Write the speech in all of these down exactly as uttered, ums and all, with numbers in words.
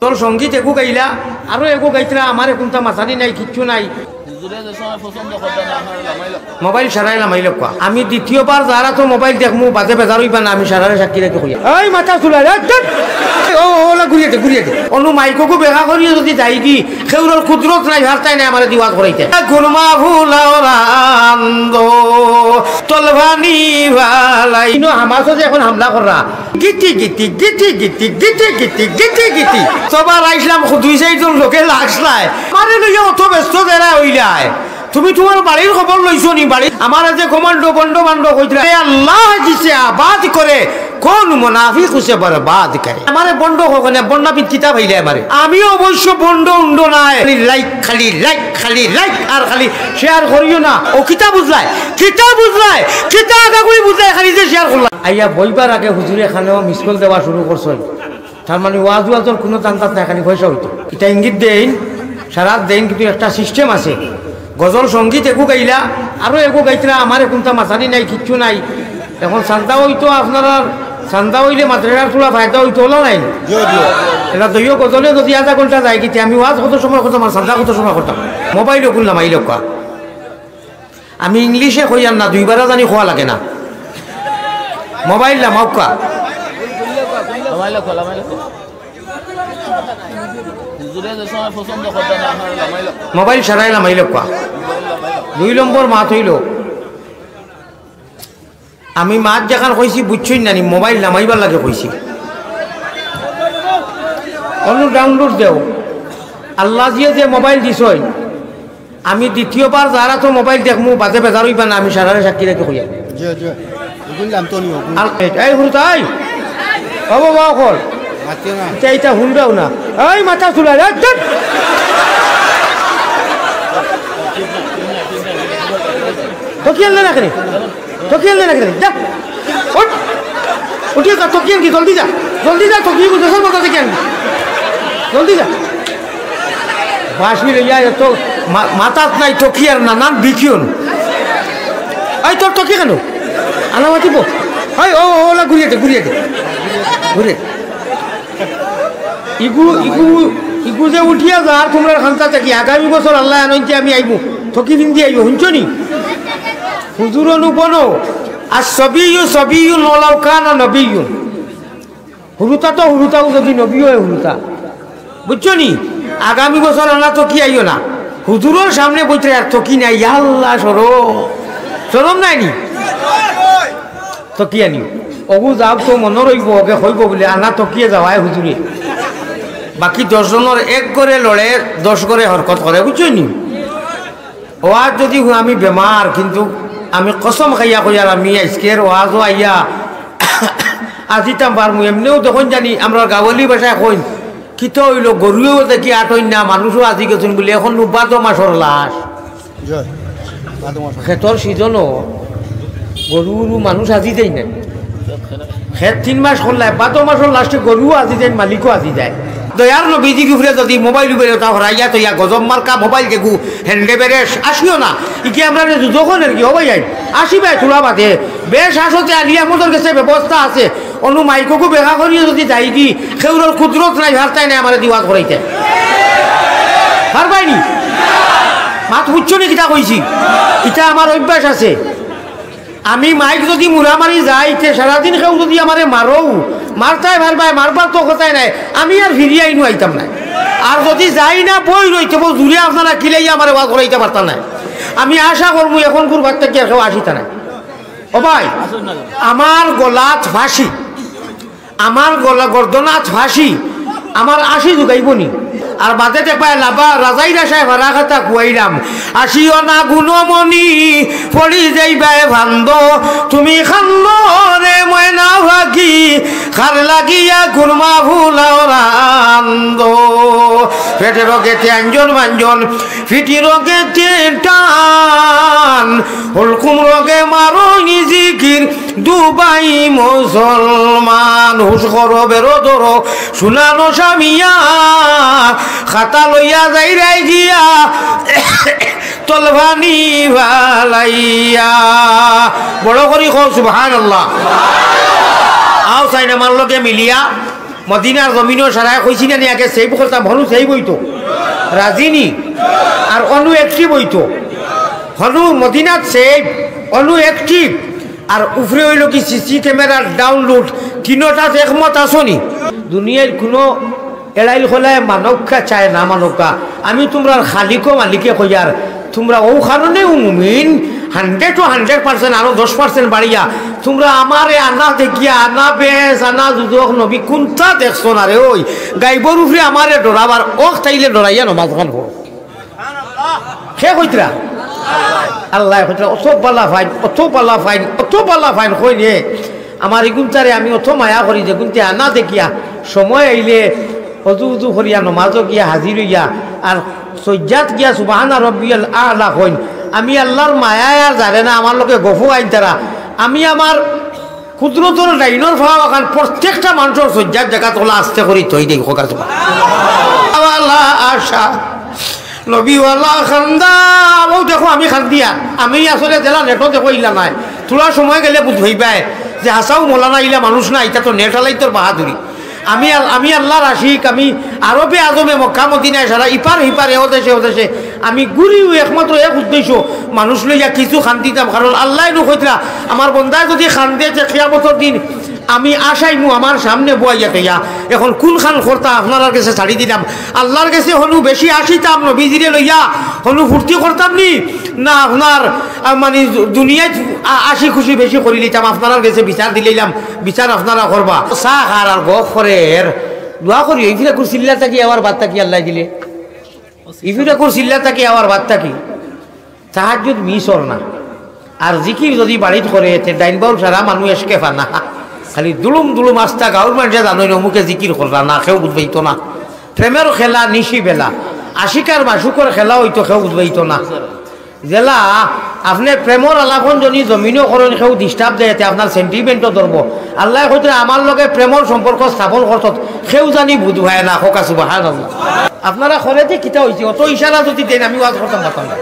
তোর সঙ্গীত এগু গাইলা, আরো এগু গাইতরা, আমারে কুনতা মাতানি নাই, কিচ্ছু নাই। হুজুরে যে সময় পছন্দ করতা না, আপনারা লামাই লাও। মোবাইল সারাই লামাই লউক্কা। আমি দ্বিতীয়বার যারা তো মোবাইল দেখমু, বাদে বেজার অইবা না, আমি সারারে সাক্ষী রাখি কইয়া। এই মাথা চুলা রে, ধ্যাৎ। ও, ও, ওলা ঘুরিয়ে দে, ঘুরিয়ে দে। অনু মাইকগু বেকা করিও যদি যাইগি, কেউরর কুদরত নাই, হারতাই নাই আমারে দি ওয়াজ করাইতে। গুরমা ফুলাও রান্দো, তলবানি ভালাই। ইনো হামাসো যে এখন হামলা কররা। Giti Giti, Giti Giti, Giti Giti, Giti Giti. সবার আইসলাম দুই চাইরজন লোকে লাশ নাই। আমারে লইয়া অত ব্যস্ত দেরা অইলায়। তুমি তুমার বাড়ির খবর লইছো নি? বাড়ি আমার যে কমান্ডো বন্ড বান্ড কইতরা, এ আল্লাহ জিসে আবাদ করে, কোন মুনাফিক উসে বরবাদ করে। আমারে বন্ড কখনে বন্ডা পিত কিতা পাইলে আমারে। আমি অবশ্য বন্ড উন্ড নাই। খালি লাইক, খালি লাইক, খালি লাইক আর খালি শেয়ার করিও না। ও কিতা বুঝলায়? কিতা বুঝলায়? কিতা আগাগুড়ি বুঝলায়? খালি যে শেয়ার করলায়। আইয়া বইবার আগে হুজুরে এখানেও মিস কল দেওয়া শুরু করছইন। তার মানে ওয়াজ ওয়াজর কুনু ধান্দাত নাই, খালি পয়সা অইতো। ইটা ইঙ্গিত দেইন, সারাত দেইন, কিন্তু একটা সিস্টেম আছে। গজল সঙ্গীত এগু গাইলা, আরো এগু গাইতরা, আমারে কুনতা মাতানি নাই, কিচ্ছু নাই। এখন চান্দা অইতো আপনারার, চান্দা অইলে মাদ্রাসার থুড়া ফায়দা অইতো, অলা নায় নি? জি, জি। এটা দইও গজলে যদি আধা ঘন্টা যায়, কিতা আমি ওয়াজ কত সময় করতাম আর চান্দা কত সময় করতাম? মোবাইল অগুন লামাই লউক্কা। আমি ইংলিশে কইয়ার না, দুইবারা জানি কওয়া লাগে না। মোবাইল লামাউক্কা। লামাই লউক্কা, লামাই লউক্কা। হুজুরে যে সময় পছন্দ করতা না, আপনারা লামাই লও। মোবাইল সারাই লামাই লউক্কা। দুই নম্বর মাত অইলো, আমি মাত যেখান কইছি বুঝছইন না নি, মোবাইল লামাইবার লাগি কইছি। অনু ডাউনলোড দেও। আল্লাজিয়ে যে মোবাইল দিছইন, আমি দ্বিতীয়বার যারা তো মোবাইল দেখমু, বাদে বেজার অইবা না, আমি সারারে সাক্ষী রাখি কইয়া। জি, জি। বুঝলাম তো নি, ওগুন। আর এই, এই হুরুতা, এই। ও বাবা, অকল। মাতিও না। ইটা, ইটা হুনরাও না। এই মাথা চুলা রে, ধ্যাৎ। তো কি আনলে না কেনে? তো কি আনলে না কেনে? যা। উঠ। উঠিয়া যা, তকিয়ান কি? জলদি যা। জলদি যা, তকিয়া বুঝে সব কথা দেখে আনবি। জলদি যা। বাঁশি লইয়া এত মা-, মাথাত নাই তকিয়ার নানান বিকিয়ন। এই তোর তকিয়া কেন? আনা মাতিব। এই ও, ও, ওলা ঘুরিয়ে দে, ঘুরিয়ে দে। ঘুরিয়ে দে। ইগু, ইগু, ইগু যে উঠিয়া যার তুমরার খান্তা থাকি, আগামী বছর আল্লায় আনইন যে আমি আইমু, তকি পিন্দি আইও, হুনছো নি? হুজুর অনুপন, আর সবিয়ু, সবিয়ু নলাও কানা নবিয়ু। হুরুতা তো হুরুতা, ও যদি নবী অয় হুরুতা। বুঝছো নি? আগামী বছর আনা তকি আইও না। হুজুরর সামনে বইতে আর তকি নাই, ইয়া আল্লাহ, শরম। শরম নাই নি? তকি আনিও। অগু যাও তো মনো রইব, ওকে কইব বুলে, আনা তকিয়ে যাওয়ায় হুজুরে। বাকি দশ জনর এক ঘরে লড়ে, দশ ঘরে হরকত করে, বুঝছো নি? ওয়াজ যদি হুন আমি বেমার, কিন্তু আমি কসম খাইয়া কইয়ার, আমি আইজকের ওয়াজও আইয়া আজিতাম পারমু। এমনেও তখন জানি আমরা গাওয়ালি ভাষায় কইন, কিতা অইলো, গরুয়েও দেখি আটইন না, মানুষও আজি গেছইন বুলে, এখন নু বাদো মাসর লাশ। জি, বাদো মাসর। খেতর সিজনও গরু উরু মানুষ আজি দেয় না। খেত তিন মাস করলে, বাদো মাসর লাস্টে গরুও আজি যায়, মালিকও আজি যায়। দয়ার নবীজির উপরে যদি মোবাইল উপরে ওটা হরাইয়া তো ইয়া গজব মার্কা মোবাইল দেখু, হ্যান্ডে বেরেশ, আসিও না। ইকে আমরা যে দুজখন আর কি, ও ভাই, আই, আসি ভাই, তোলা বাদে। বেশ আসতে আলী আহমদর গেছে ব্যবস্থা আছে। অনু মাইকগু বেকা করিও যদি যাইগি, কেউরর কুদরত নাই, হারতাই নাই আমারে দি ওয়াজ করাইতে। পারবাই নি? মাত বুঝছো নি কিতা কইছি? ইটা আমার অভ্যাস আছে। আমি মাইক যদি মুড়া মারি যাই, তে সারাদিন কেউ যদি আমারে মারো, মারতায় পারবায়, মারবার তো কথাই নাই, আমি আর ফিরিয়া ইনু আইতাম নায়। আর যদি যাই না, বই রইতে বউ জুড়ে আপনারা কিলাইয়া আমারে ওয়াজ করাইতা পারতা নায়। আমি আশা করমু এখন গুরু ভাত থাকি আর কেউ আসিতা নায়। ও ভাই, আমার গলাত ফাঁসি, আমার গলা গর্দনাত ফাঁসি, আমার আশি জুগাইব নি? আর বাদে দেখবায় লাবা রাজাই রাশায় ফারা খাতা কুয়াইলাম, আসিও না গুণমণি, পড়ি যাইবায় ভান্দ, তুমি খান্দো রে ময়না ফাকি, খার লাগিয়া গুরমা ফুলাও রান্দো। পেটে রোগে তে আঞ্জন মাঞ্জন, ফিটি রোগে তে টান, হুলকুম রোগে মারো ইজিকির, দুবাই মুসলমান। হুশ করো বেরো ধরো, শুনানো সামিয়া, খাতা লইয়া যাইরায় গিয়া, তলবানি বালাইয়া। বড় করি কও সুবহানাল্লাহ। আও সাইন আমার লগে মিলিয়া। মদিনার জমিনো সারায় কইছি না নি আগে সেভ করতাম, হনু সেভ অইতো, রাজি নি, আর অনু অ্যাক্টিভ অইতো। হনু মদিনাত সেভ, অনু অ্যাক্টিভ, আর উপরে অইলো কি সিসি ক্যামেরার ডাউনলোড, তিনোটাত একমত আছো নি? দুনিয়ার কুনু এড়াইল খোলায় মানউক্কা চায় না মানউক্কা, আমি তুমরার খালিকো মালিকে কইয়ার, তুমরা অউ কারণেউ মুমিন, হান্ড্রেডো হান্ড্রেড পার্সেন্ট, আরো দশ পার্সেন্ট বাড়িয়া, তুমরা আমারে আনা দেখিয়া, আনা বেহেস্ত, আনা দুজখ, নবী কুনটা দেখছো না রে? ওই গাইবর উপরে আমারে ডরাবার, অখ তাইলে ডরাইয়া নমাজ খান পড়ো। কে কইতরা? আল্লায় কইতরা, অত বালা ফাইন, অত বালা ফাইন, অত বালা ফাইন কইন হে। আমার ইগুনতারে আমি অত মায়া করি, যেগুনতে আনা দেখিয়া সময় আইলে অজু উজু করিয়া নমাজো গিয়া হাজির অইয়া আর সজ্জাত গিয়া সুবহানা রব্বিয়াল আ'লা কইন। আমি আল্লার মায়ায় আর জানে না, আমার লগে গফু আইন তারা। আমি আমার কুদরতর ডাইনর ফাও আখান প্রত্যেকটা মানষর সজ্জাত জাগাত অলা আস্তে করি থই দেই, কউক্কা সুবহানাল্লাহ। ওয়ালা আশা, নবীওয়ালা খান্দা, অউ দেখো আমি খান্দিয়ার, আমি আসলে যেলা নেটো দেখো ইলা নায়। থুড়া সময় গেলে বুঝ পাইবায় যে হাছাউ মৌলানা ইলা মানুষ না, ইতা তো নেট আলাইন্তর বাহাদুরি। আমি আল-, আমি আল্লার আশিক, আমি আরবে আজমে মক্কা মদিনায় সারা ইপার হিপারে অউ দেশে অউ দেশে আমি ঘুরিউ একমাত্র এক উদ্দেশ্য, মানুষ লইয়া কিছু খান্দিতাম। কারণ আল্লায় নু কইতরা, আমার বন্দায় যুদি খান্দে তে কিয়ামতর দিন আমি আশাইমু আমার সামনে বওয়াইয়া থইয়া। এখন কুনখান করতা আপনারার গেছে ছাড়ি দিলাম। আল্লার গেছে হনু বেশি আশিতাম নবীজিরে লইয়া, হনু ফুর্তি করতাম নি, না আপনার, আহ, মানে দুনিয়াত আ-, আশি খুশি বেশি করি লিতাম, আপনারার গেছে বিচার দিলাইলাম, বিচার আপনারা করবা। চা খার আর গফ করের, দোয়া করি, ইফিরাকুর চিল্লা থাকি আবার বাদ থাকি আল্লায় দিলে। ইফিরাকুর চিল্লা থাকি আবার বাদ থাকি। তাহাজ্জুদ মিস অর না। আর জিকির যুদি বাড়িত করে, তে ডাইন বাউল সারা মানুষ এসকে ফানা। খালি দুলুম দুলুম আস্তা গাউর মানষে জানইন অমুকে জিকির কররা না, কেউ বুঝ পাইতো না। প্রেমর খেলা নিশি বেলা, আশিক আর মাশুকর খেলা অইতো, কেউ বুঝ পাইতো না। যেলা আপনে প্রেমর আলাপন যুদি জমিনো করইন, কেউ disturb দেয়, তে আপনার sentimentও ধরবো। আল্লায় কইতরা, আমার লগে প্রেমর সম্পর্ক স্থাপন করছত, কেউ জানি বুঝ পায় না, কউক্কা সুবহানাল্লাহ। আপনারা করে যে কিতা অইছে, অত ইশারা যুদি দেইন, আমি ওয়াজ করতাম পারতাম না।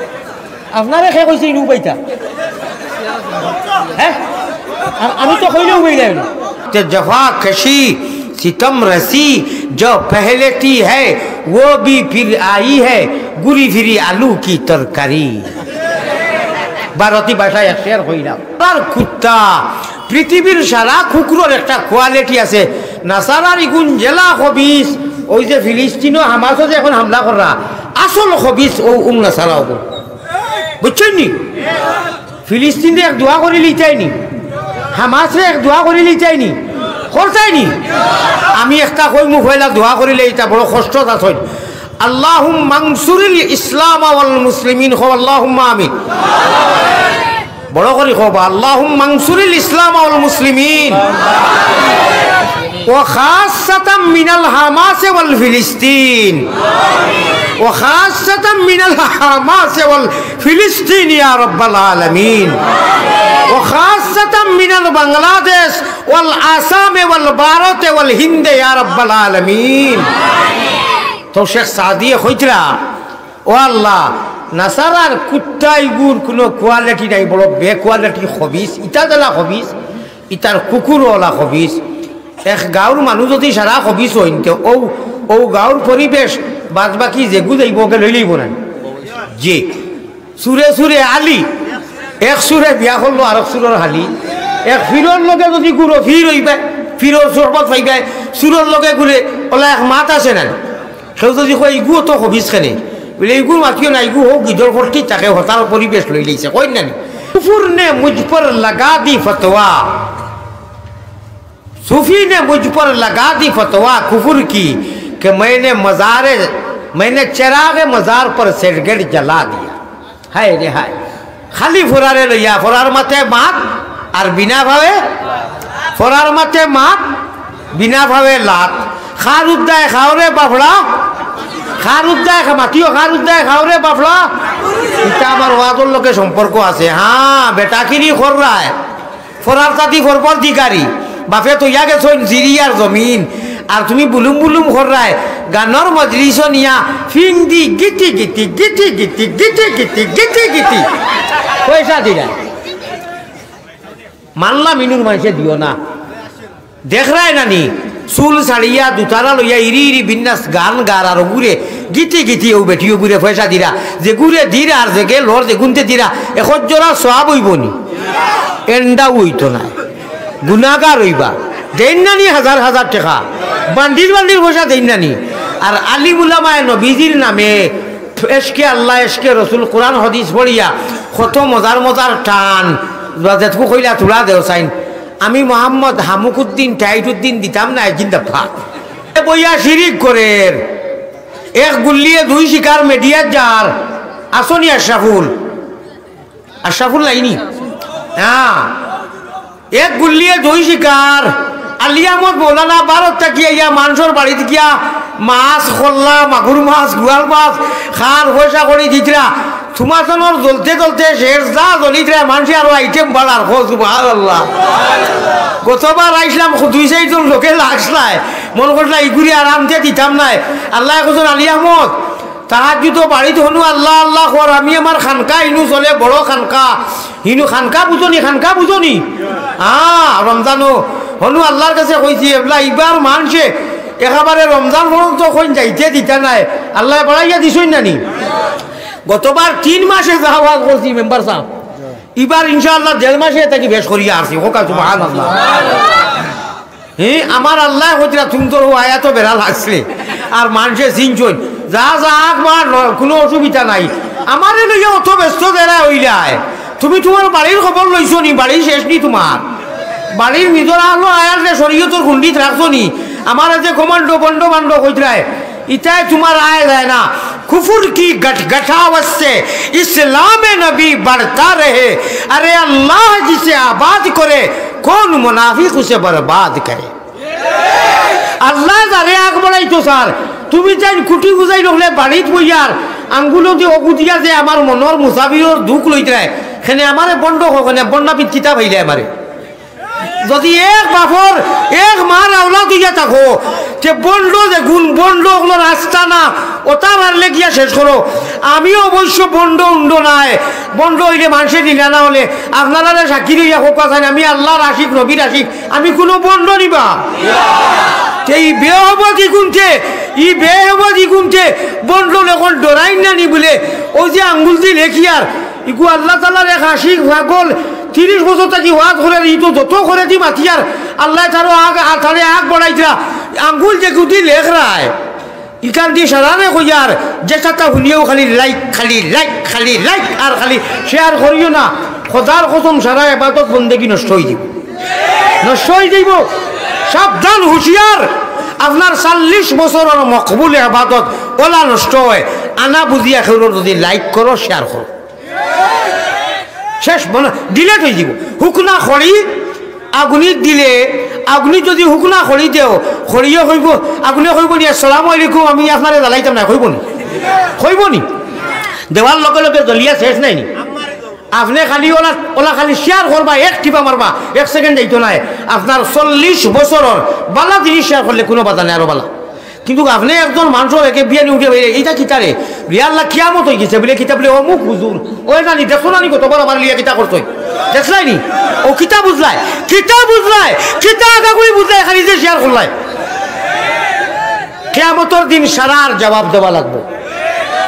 আপনারে কে কইছে ইনু উবাইতা? হ্যাঁ? আ-, আমি তো কইলে উবাই যাই না। তে জফা কশি, সিতম রসি, জো পহলেটি হ্যায়, ও ভি ফির আই হ্যায়, ঘুরি ফিরি আলু কি তরকারি। ভারতী ভাষায় এক শের কইলাম। আর কুত্তা, পৃথিবীর সারা কুকুরর একটা quality আছে। নাসারার ইগুন যেলা খবিস, ওই যে ফিলিস্তিনো হামাসো যে এখন হামলা কররা, আসল খবিস ও উন নাসারা অগু। বুঝছইন নি? ফিলিস্তিনরে এক দোয়া করি লিতাই নি, হামাসরে এক দোয়া করি লিতাই নি, করতাই নি। আমি একটা কইমু, পয়লা দোয়া করিলে ইতা বড় কষ্টত আছইন। আল্লাহুম্মা আনসুরিল ইসলাম ওয়াল মুসলিমিন, কও আল্লাহুম্মা আমিন। বড় করি কও বা, আল্লাহুম্মা আনসুরিল ইসলাম ওয়াল মুসলিমিন। وخاصة من الحماس والفلسطين. وخاصة من الحماس والفلسطين يا رب العالمين. وخاصة من البنغلاديش والآسام والبھارت والہند يا رب العالمين. তো শেখ সাদিয়ে কইতরা, ও আল্লাহ, নাসারার কুত্তা ইগুর কুনু quality নাই, বড় বে quality খবিস, ইতা যেলা খবিস, ইতার কুকুর অলা খবিস। এক গাউর মানুষ যুদি সারা খবিস অইন, তে অউ, অউ গাউর পরিবেশ বাদ বাকি যেগু যাইবো, ওকে লইলিবো না। জি, সুরে সুরে আলি, এক সুরে বিয়া করলো, আরক সুরর হালি। এক ফিরর লগে যুদি ঘুরো, ফির অইবায়, ফিরর সোহবত পাইবায়, সুরর লগে ঘুরে, অলা এক মাত আছে না। কেউ যুদি কয়, "ইগু অত খবিস কেনে?" বুলে, "ইগুর মাতিও না, ইগু হউ গিদর ফটকি থাকে, হতার পরিবেশ লইলাইছে।" কইন না নি? কুফুর নে মুঝ পর লাগা দি ফতোয়া, সুফি নে মুঝ পর লাগা দি ফতোয়া কুফুর কি, কে মইনে মজারে, মইনে চেরাগে মজার পর সেরগেট জ্বালা দিয়া। হায় রে হায়। খালি ফরারে লইয়া, ফরার মাতে মাত, আর বিনা ভাবে, ফরার মাতে মাত, বিনা ভাবে লাত। খার উদ্দায় খাওরে বাফড়া, খার উদ্দায় খা-, মাতিও খার উদ্দায় খাওরে বাফড়া। ইতা আমার ওয়াজর লগে সম্পর্ক আছে। হ্যাঁ, বেটাকিরি কররায়। ফরার তাতি ফরবর দিগারি। বাফে তইয়া গেছইন জিরি আর জমিন। আর তুমি বুলুম বুলুম কররায়, গানর মজলিসো নিয়া ফিং দি Giti Giti, Giti Giti, Giti Giti, Giti Giti. পয়সা দিরায়। মানলাম ইনুর মানষে দিও না। দেখরায় না নি? চুল ছাড়িয়া দুতারা লইয়া ইরি ইরি বিন্যাস গান গার আর ওগুরে গীতে গীতে ও বেটি ওগুরে পয়সা দিরা, যেগুরে দিরা আর যেগে লর যেগুনতে দিরা, এখন জোড়া সওয়াব অইবো নি? এন্ডা অইতো না, গুনাগার অইবা। দেইন না নি হাজার হাজার টেকা, বান্ডিল বান্ডিল পয়সা দেইন না নি? আর আলিম উলামায়ে নবীজির নামে এশকে আল্লাহ, এশকে রসুল, কোরআন হাদিস পড়িয়া কত মজার মজার টান, বা যেটুকু কইলা তুলা দেও চাইন। আমি মোহাম্মদ হামুকুদ্দিন টাইটুদ্দিন দিতাম না, জিন্দাবাদ। এ বইয়া শিরিক করের, এক গুল্লিয়ে দুই শিকার মিডিয়াত যার, আসনি আশরাফুল, আশরাফুল লাইনি, হ্যাঁ, এক গুল্লিয়ে দুই শিকার। আলী আহমদ মৌলানা ভারত থাকি আইয়া মানষর বাড়িত গিয়া মাছ, কল্লা, মাগুর মাছ, গুয়াল মাছ, খার পয়সা করি দিতরা। তুমার তনর জ্বলতে জ্বলতে শেষ যা জ্বলিতরা, মানষে আরো আইটেম বাড়ার, কও সুবহানাল্লাহ। গতবার আইছলাম, দুই চাইরজন লোকে লাগছলায়, মন করছলা ইগুরে আর আনতে দিতাম নায়। আল্লায় কইছইন, আলী আহমদ, তাহাজ্জুদো বাড়িত হনু আল্লাহ আল্লাহ কর, আমি আমার খানকা ইনু চলে, বড় খানকা। হিনু খানকা বুঝনি, খানকা বুঝনি? হ্যাঁ, রমজানো হনু আল্লাহর কাছে কইছি, এবলা ইবার মানষে একেবারে রমজান পর্যন্ত কইন যাইতে দিতা নায়, আল্লায় বাড়াইয়া দিছইন না নি? গতবার তিন মাসে যা ওয়াজ করছি মেম্বার সাব, ইবার ইনশাআল্লাহ দেড় মাসে থাকি বেশ করিয়া আসি। কও সুবহানাল্লাহ। হে, আমার আল্লায় কইতরা, তুমরার অউ আয়াতো বেড়া লাগছে। আর মানষে চিনছইন। যা, যা, আগ মার, ন-, কুনু অসুবিধা নাই। আমারে লইয়া অত ব্যস্ত যেরা অইলায়। তুমি তুমার বাড়ির খবর লইছো নি? বাড়ি শেষ নি তুমার? বাড়ির নিজর আলো আয়ালরে শরীয়তর গুন্ডিত রাখছো নি? আমারে যে কমান্ডো, বন্ডো, বান্ডো কইতরায়, ইতায় তুমার আয় যায় না। কুফুর কি গটগটাওয়াত সে ইসলামে নবী বড়তা রহে। আরে আল্লাহ জিসে আবাদ করে, কোন মুনাফিক উসে বরবাদ করে। আল্লায় যারে আগ বাড়াইতো চার, তুমি তাইন কুটি বুঝাই রাখলে বাড়িত বইয়ার আঙ্গুলো দি অগুদিয়া যে আমার মনর মুসাফিরর দুখ লইতরায়, কেনে আমারে বন্ড কও, কেনে বন্ডা পিত কিতা পাইলে আমারে। যদি এক বাপর, এক মার আওলাদ অইয়া থাকো, তে বন্ড যেগুন, বন্ড অগুলো রাস্তা না, ওটা মারলে গিয়া শেষ করো। আমি অবশ্য বন্ড উন্ড নায়, বন্ড অইলে মানষে নিলা না অইলে, আপনারারে সাক্ষী লইয়া কউক্কা চাইন, আমি আল্লাহর আশিক, নবীর আশিক, আমি কুনু বন্ড নি বা। তে ই বেহবদি গুনতে, ই বেহবদি গুনতে বন্ড অকল ডরাইন না নি বুলে, অউ যে আঙ্গুল দি লেখিয়ার, ইগু আল্লাহ তাআলার এক আশিক পাগল, তিরিশ বছর থাকি ওয়াজ করের, ই তো যত করেদি মাতিয়ার, আল্লায় তারও আগ, আর তারে আগ বাড়াইতরা, আঙ্গুল যেগুদি লেখরায়। ইখান দি সারারে কইয়ার, যে সাতা হুনিয়াও খালি like, খালি like, খালি like, আর খালি share করিও না। খোদার কসম, সারা এবাদত বন্দেগি নষ্ট অইযিবো। নষ্ট অইযিবো। সাবধান, হুঁশিয়ার। আপনার চল্লিশ বছরর মকবুল এবাদত অলা নষ্ট অয়। আনা বুঝিয়া কেউর যদি like করো, share করো। শেষ, মানে, delete অইযিবো। হুকনা খড়ি আগুনিত দিলে, আগুনিত যদি হুকনা খড়ি দেও, খড়িয়ে কইবো, আগুনে কইবো নি, "আসসালামু আলাইকুম, আমি আপনারে জ্বালাইতাম না", কইবো নি? কইবো নি? দেওয়ার লগে লগে জ্বলিয়া শেষ নায় নি? আপনে খালি অলা, অলা খালি share করবা, এক টিপা মারবা, এক second যাইতো নায়। আপনার চল্লিশ বছরর বালা জিনিস share করলে কুনু বাধা নাই, আরো বালা। কিন্তু আপনে একজন মানষর একে বিয়ানি উঠে বাইরে, "ইটা কিতা রে?" "রে আল্লাহ, কিয়ামত অইগেছে।" বুলে, "কিতা?" বুলে, "অমুক হুজুর।" "ওই নানি, দেখছো নানি গতবার আমার লিয়া কিতা করছইন? দেখছলায় নি? ও কিতা বুঝলায়? কিতা বুঝলায়? কিতা আগাগুড়ি বুঝলায়? খালি যে share করলায়।" কিয়ামতর দিন সারার জবাব দেওয়া লাগবো।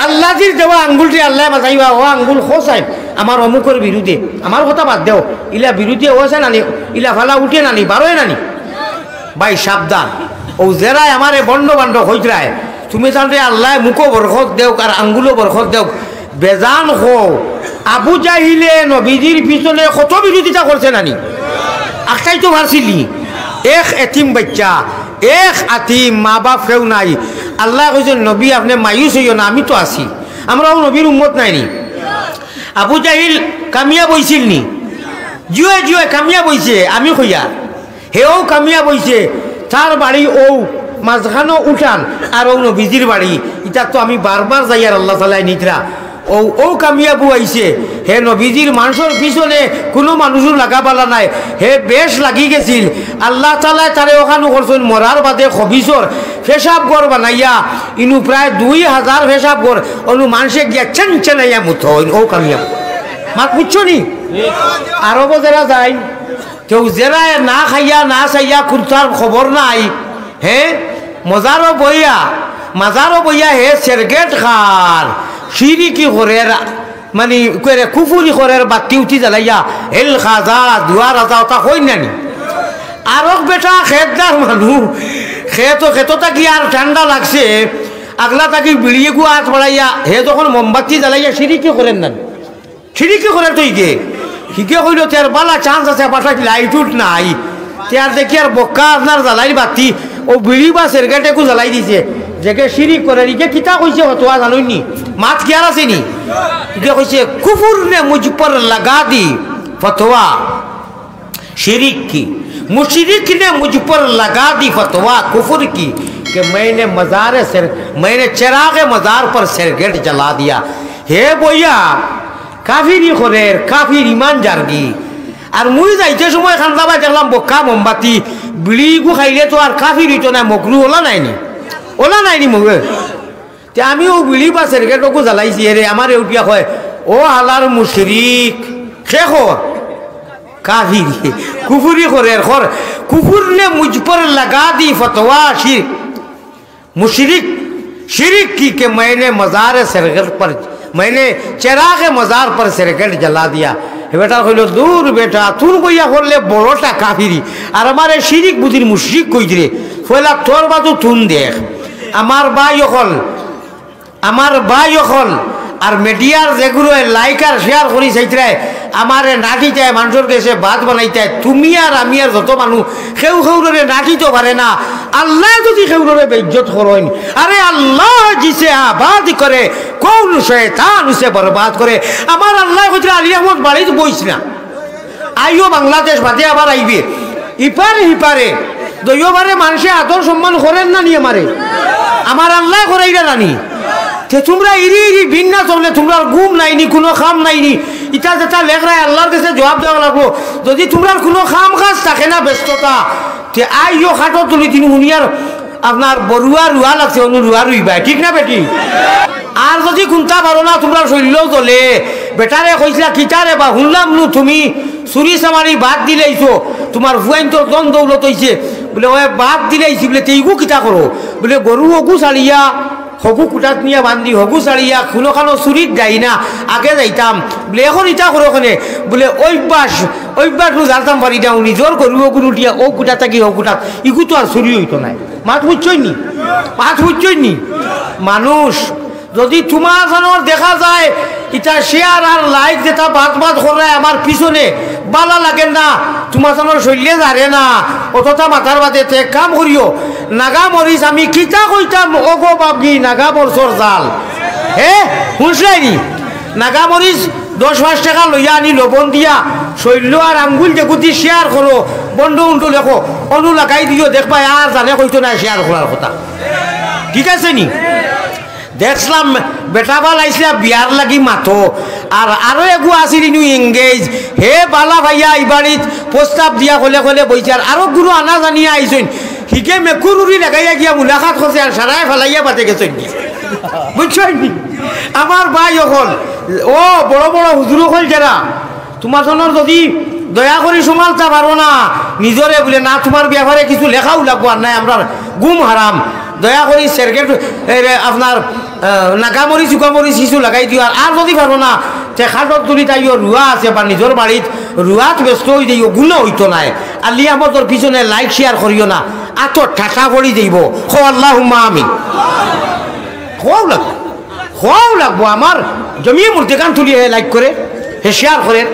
আল্লাজির দেওয়া আঙ্গুলটি আল্লায় বাজাইবা, "ও আঙ্গুল খোসাইন আমার অমুকর বিরুদ্ধে, আমার কথা বাদ দেও, ইলা বিরুদ্ধে অইছে নানি, ইলা ফালা উঠে নানি, বারোয় নানি।" ভাই সাবধান, অউ যেরায় আমারে বন্ড বান্ড কইতরায়, তুমি জানরে আল্লায় মুখো বরকত দেউক আর আঙ্গুলো বরকত দেউক, বেজান কও। আবু জাহিলে নবীজির পিছনে কত বিরোধিতা করছে নানি? আখটাই তো পারছিলি। এক এতিম বাইচ্চা, এক আতিম, মা বাপ কেউ নাই। আল্লায় কইছইন, "নবী, আপনে মায়ুস অইও না, আমি তো আছি।" আমরাও নবীর উম্মত নায় নি? আবু জাহিল কামিয়াব অইছিল নি? জিওয়, জিওয়, কামিয়াব অইছে, আমি কইয়ার। হেও কামিয়াব অইছে, তার বাড়ি অউ মাঝখানো উঠান, আর অউ নবীজির বাড়ি। ইটা তো আমি বারবার যাইয়ার, আল্লাহ তাআলায় নিতরা। অউ, অউ কামিয়াবু আইছে, হে নবীজির মানষর পিছনে কুনু মানুষও লাগা বালা নায়, হে বেশ লাগি গেছিল। আল্লাহ তাআলায় তারে অখানো করছইন, মরার বাদে খবিসর পেশাব ঘর বানাইয়া, ইনু প্রায় দুই হাজার পেশাব ঘর, অনো মানষে গিয়া চেন চেনাইয়া মুতইন, অউ কামিয়াবু। মাত বুঝছো নি? আরবো যেরা যাইন, কেউ যেরায় না খাইয়া, না চাইয়া, কুন্তার খবর নাই। হে মজারো বইয়া, মাজারো বইয়া হে সেরগেট খার, শিরিকি করের, মানে করে কুফুরি করের, বাত্তি উতি জ্বালাইয়া, হেল খাজা, দুয়া রাজা, ওটা কইন না নি? আরক বেটা খেতদার মানু, খেত, খেতো থাকি আর ঠান্ডা লাগছে, আগলা থাকি বিড়িগু আত বাড়াইয়া, হে যখন মোমবাতি জ্বালাইয়া শিরিকি করের না নি? শিরিকি করের তো ইগে। হিগে কইলো, "তে আর বালা chance আছে, বাসাত light উঠ নাই।" তে আর দেখি আর বক্কা আপনার জ্বালাইর বাতি, ও বিড়ি বা সেরগেটেগু জ্বালাই দিছে। যেগে শিরিক করের, ইগে কিতা কইছে ফতোয়া জানইন নি? মাত কিয়ার আছে নি? ইগে কইছে, "কুফুর নে মুঝ পর লাগা দি ফতোয়া শিরিক কি, মুশরিক নে মুঝ পর লাগা দি ফতোয়া কুফুর কি, কে মইনে মজারে সের, মইনে চেরাগে মজার পর সেরগেট জ্বালা দিয়া।" হে বইয়া, কাফিরি করের, কাফির ইমান যারগি। আর মুই যাইতে সময় খান্দাবায় দেখলাম বক্কা মোমবাতি, বিড়িগু খাইলে তো আর কাফির অইতো নায়, মকরু ওলা নায় নি? ওলা নায় নি মগে? তে আমি অউ বিড়ি বা সেরগেটগু জ্বালাইছি, এরে আমারে উঠিয়া কয়, "ও হালার মুশরিক, খে কর?" কাফিরি, কুফুরি করের, কর, "কুফুর নে মুঝ পর লাগা দি ফতোয়া শির-, মুশরিক, শিরিক কি কে মইনে মজারে সেরগেট পর, মইনে চেরাগে মজার পর সেরগেট জ্বালা দিয়া।" হে বেটায় কইলো, "দূর বেটা, তুর বইয়া করলে বড়টা কাফিরি, আর আমারে শিরিক বুঝির মুশরিক কই দিরে।" পয়লা তোর বাজু তুন দেখ। আমার ভাই অকল, আমার ভাই অকল, আর মিডিয়ার যেগুলোয় like আর share করি চাইতরায়, আমারে নাটিতায়, মানষর গেছে বাত বানাইতায়, তুমি আর আমি আর যত মানু, কেউ কেউররে নাটিতো পারে না। আল্লায় যুদি কেউররে বেইজ্জত করইন, আরে আল্লাহ জিসে আবাদ করে, কোন শয়তান উসে বরবাদ করে। আমার আল্লায় কইতরা, "আলী আহমদ বাড়িত বইস না।" আইও বাংলাদেশ বাদে আবার আইবে। ইপারে হিপারে, দইওবারে মানষে আদর সম্মান করের না নি আমারে? আমার আল্লায় করাইরা না নি? তে তুমরা ইরি ইরি বিন্না চললে তুমরার ঘুম নাই নি, কুনু কাম নাই নি। ইতা যেতা লেখরায় আল্লার গেছে জবাব দেওয়া লাগবো। যুদি তুমরার কুনু কাম কাজ থাকে না, ব্যস্ততা, তে আইও খাটো তুলি দিন হুনিয়ার আপনার বরুয়া রুয়া লাগছে, অনু রুয়া রুইবায়, ঠিক না বেটি? আর যুদি কুন্তা পারো না, তুমরার শইল্লো জ্বলে, বেটারে কইছিলা, "কিতারে বা হুনলাম নু তুমি চুরি চামারি বাদ দিলাইছো, তুমার ফুয়াইন্তর ধন দৌলত অইছে।" বুলে, "ওই বাদ দিলাইছি।" বুলে, "তে ইগু কিতা করো?" বুলে, "গরু অগু ছাড়িয়া, হগু কুটাত নিয়া বান্ধি, হগু ছাড়িয়া, কুনুখানো চুরিত যাই না, আগে যাইতাম।" বুলে, "এখন ইতা করো কেনে?" বুলে, "অভ্যাস, অভ্যাস নু জানতাম পারি না, নিজর গরু অগু উঠিয়া, অউ কুটা থাকি হউ কুটাত, ইগু তো আর চুরি অইতো নায়।" মাত বুঝছইন নি? মাত বুঝছইন নি? মানুষ যুদি তুমার জানোর দেখা যায়, ইতা share আর like যেতা বাদ বাদ কররায় আমার পিছনে, বালা লাগের না, তুমার জানোর শইল্লে জারে না, অততা মাথার বাদে তে এক কাম করিও, নাগা মরিচ আমি কিতা কইতাম, ওগো বাবগি, নাগা মরিচর জাল। হে, হুনছলায় নি? নাগা মরিচ দশ পাঁচ টেকা লইয়া আনি লবণ দিয়া, শইল্লো আর আঙ্গুল যেগুদি share করো, বন্ড উন্ড লেখো, অনু লাগাই দিও, দেখবায় আর জানে কইতো নায় share করার কথা। ঠিক আছে নি? দেখছলাম, বেটা বালা আইছলা বিয়ার লাগি মাতো, আর আরো এগু আছিল ইনু engage, হে বালা পাইয়া ই বাড়িত প্রস্তাব দিয়া কলে কলে বইছে, আর আরো গুরু আনা জানিয়া আইছইন, হিগে মেকুর উড়ি লাগাইয়া গিয়া মুলাকাত করছে, আর সারায় ফালাইয়া বাদে গেছইন গিয়া। বুঝছইন নি? আমার ভাই অকল, ও বড় বড় হুজুর অকল যেরা, তুমার জানোর যুদি দয়া করি সামালতা পারো না, নিজরে বুলে না, তুমার ব্যাপারে কিছু লেখাও লাগবো, আর নায় আমরার ঘুম হারাম। দয়া করি সেরগেট, এ, রে, আপনার, আহ, নাগামরিচ, উগামরিচ কিছু লাগাই দিও। আর, আর যুদি পারো না, তে খাটর তুলিত আইও, রুয়া আছে বা নিজর বাড়িত রুয়াত ব্যস্ত অই যাইও, গুনা অইতো নায়। আলী আহমদর পিছনে like share করিও না, আতো ঠাটা পড়ি যাইবো। কও আল্লাহুম্মা আমিন। কওয়াও লাগবো, কওয়াও লাগবো। আমার জমিয়ে মুর্দেগান তুলি হে like করে, হে share করে।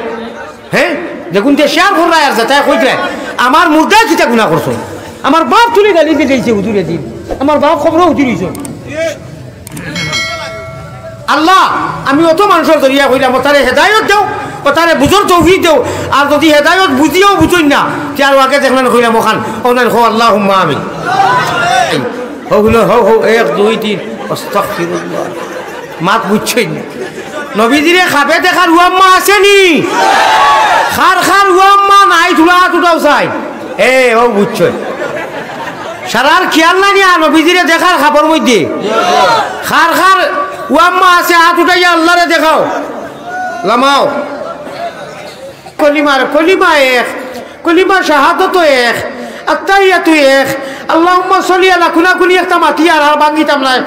হে, যেগুনতে share কররায় আর যেতায় কইতরায়, আমার মুর্দায় কিতা গুনা করছো? আমার বাপ তুলি গালি দিলাইছে হুজুরে দিন, আমার বাপ কবরো হুজুর অইছে। আল্লাহ, আমি অত মানষর জরিয়া কইলাম, অতারে হেদায়ত দেও, অতারে বুঝর তৌফিক দেও। আর যুদি হেদায়ত বুঝিয়াও বুঝইন না, তে আরো আগে দেখলাম কইলাম অখান, অনার কও আল্লাহুম্মা আমিন। হউ, হউ, হউ, এক, দুই, তিন, আস্তাগফিরুল্লাহ। মাত বুঝছইন না। নবীজিরে খাবে দেখার উয়াম্মা আছে নি? খার খার উয়াম্মা নাই, তুলা আত উঠাও চাই। এ, অউ বুঝছইন। সারার খিয়াল নাই নি আর নবীজিরে দেখার খাবর মধ্যে? খার খার উয়াম্মা আছে, আত উঠাইয়া আল্লারে দেখাও। লামাও। কলিমার, কলিমা এক, কলিমা শাহাদত এক, আত্তাহিয়াতু এক, আল্লাহুম্মা সাল্লি আলা কুনাকুনি একটা মাতি আর, আর ভাঙ্গিতাম নায়।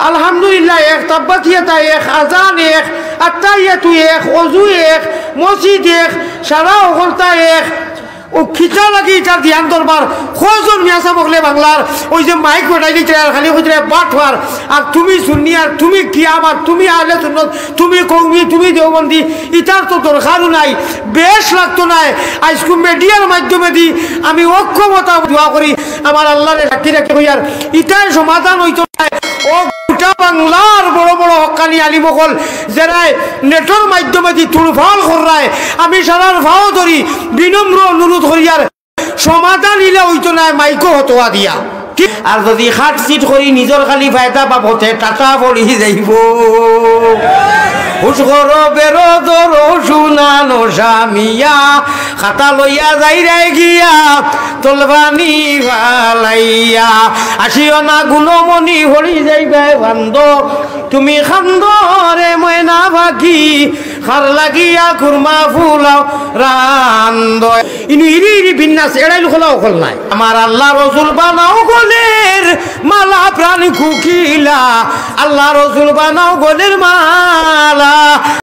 আলহামদুলিল্লাহ এক, তাব্বাত ইয়াদা এক, আজান এক, আত্তাহিয়াতু এক, অজু এক, মসজিদ এক, সারা হকলতা এক। ও খিতা লাগি ইটার ধ্যান দরবার। কয়জন মিয়া সাব অকলে বাংলার ওই যে মাইক বাটাই দিতে আর খালি কইতে বাটপার, আর তুমি সুন্নি, আর তুমি কিয়াম, আর তুমি আহলে সুন্নত, তুমি কওমি, তুমি দেওবন্দি, ইটার তো দরকারও নাই, বেশ লাগতো নায়। আইজকু মিডিয়ার মাধ্যমে দি আমি ঐক্যমতা দোয়া করি, আমার আল্লাহরে সাক্ষী রাখি কইয়ার, ইটায় সমাধান অইতো নায়। ও গোটা বাংলার বড় বড় হক্কানি আলিম অকল যেরায় নেটর মাধ্যমে দি তুলফাল কররায়, আমি সারার ফাও ধরি বিনম্র অনুরোধ করিয়ার, সমাধান ইলা অইতো নায় মাইকো হতোয়া দিয়া। ঠিক? আর যদি খাটছিট করি নিজর খালি ফায়দা বাবতে টাটা পড়ি যাইবো। হুশ করো বেরো ধরো সুনানো স্বামীয়া, খাতা লইয়া যাইরায় গিয়া তলবানি ফালাইয়া। আসিও না গুণমণি হরি যাইবায় বান্দ, তুমি খান্দরে ময়না পাখি, খার লাগিয়া কুরমা ফুলাও রান্দ। ইনু ইরি ইরি বিন্যাস এড়াইল খোলা অকল নায়। আমার আল্লাহ রসুল বানাও গলের মালা প্রাণ কুকিলা, আল্লাহ রসুল বানাও গলের মালা।